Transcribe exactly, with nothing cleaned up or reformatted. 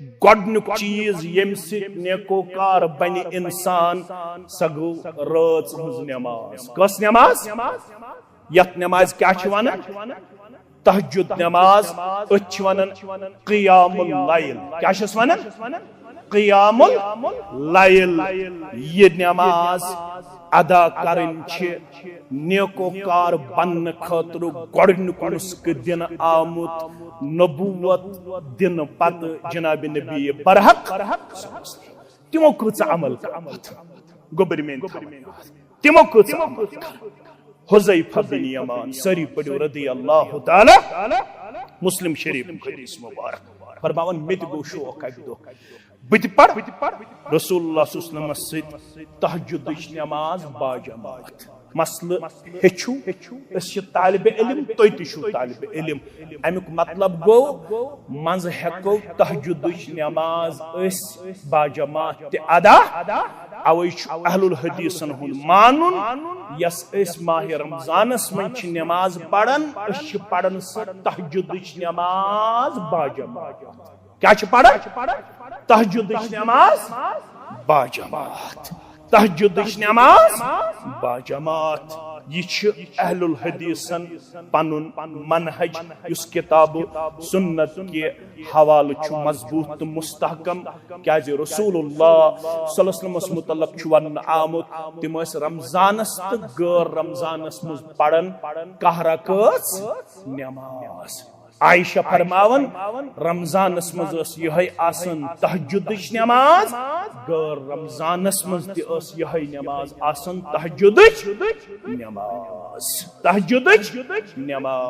گۄڈنیُک چیز ییٚمہِ سۭتۍ نیکوکار بنہِ انسان، سۄ گوٚو رٲژ ہٕنٛز نماز۔ کۄس نماز؟ یتھ نماز کیٛاہ چھِ ونان؟ تہجد نماز۔ أتھۍ چھِ ونان قیام اللیل۔ کیٛاہ چھِس ونان؟ قیام اللیل۔ یہِ نماز ادا کرٕنۍ چھِ نیکوکار بننہٕ خٲطرٕ گۄڈٕنیُک نسخہٕ دِنہٕ آمُت نبوت دِنہٕ پتہٕ جناب نبی برحق۔ تِمو کۭژاہ عمل کٔر؟ گوٚبرۍ میٲنۍ تھاوٕنۍ یاد۔ تِمو کۭژاہ عمل کٔر؟ حذیفہ بن یمان، سٲری پٔرِو رضی اللہ تعالیٰ، مسلم شریف حدیث مبارک۔ فرماوان، مےٚ تہِ گوٚو شوق اکہِ دۄہ بہٕ تہِ پرٕ رسول اللہ صلی اللہ علیہ وسلمس سۭتۍ تہجدٕچ نماز باجماعت۔ مسلہٕ ہیٚچھِو، أسۍ چھِ طالب علم، تُہۍ تہِ چھِو طالب علم۔ امیُک مطلب گوٚو، منٛزٕ ہٮ۪کو تہجدٕچ نماز أسۍ باجماعت تہِ ادا۔ اوے چھُ اہل الحدیثن ہُنٛد مانُن، یۄس أسۍ ماہ رمضانس منٛز چھِ نماز پران، أسۍ چھِ پران سۄ تہجدٕچ نماز باجماعت۔ کیٛاہ چھِ پران؟ تہجدٕچ نماز باجماعت۔ تہجدٕچ نماز باجماعت۔ یہِ چھِ اہل الحدیثن پنُن منہج، یُس کتاب سنت کہِ حوالہٕ چھُ مضبوط تہٕ مستحکم۔ کیازِ رسول اللہ صلی اللہ علیہ وسلمس متعلق چھُ وننہٕ آمُت، تِم ٲسۍ رمضانس تہٕ غٲر رمضانس منٛز پران کاہ رکٲژ نماز۔ عائشہ فرماوان، رمضانس منٛز ٲس یِہے آسان تہجدٕچ نماز، غٲر رمضانس منٛز تہِ ٲس یِہے نماز آسان تہجدٕچ نماز۔ تہجدٕچ نماز۔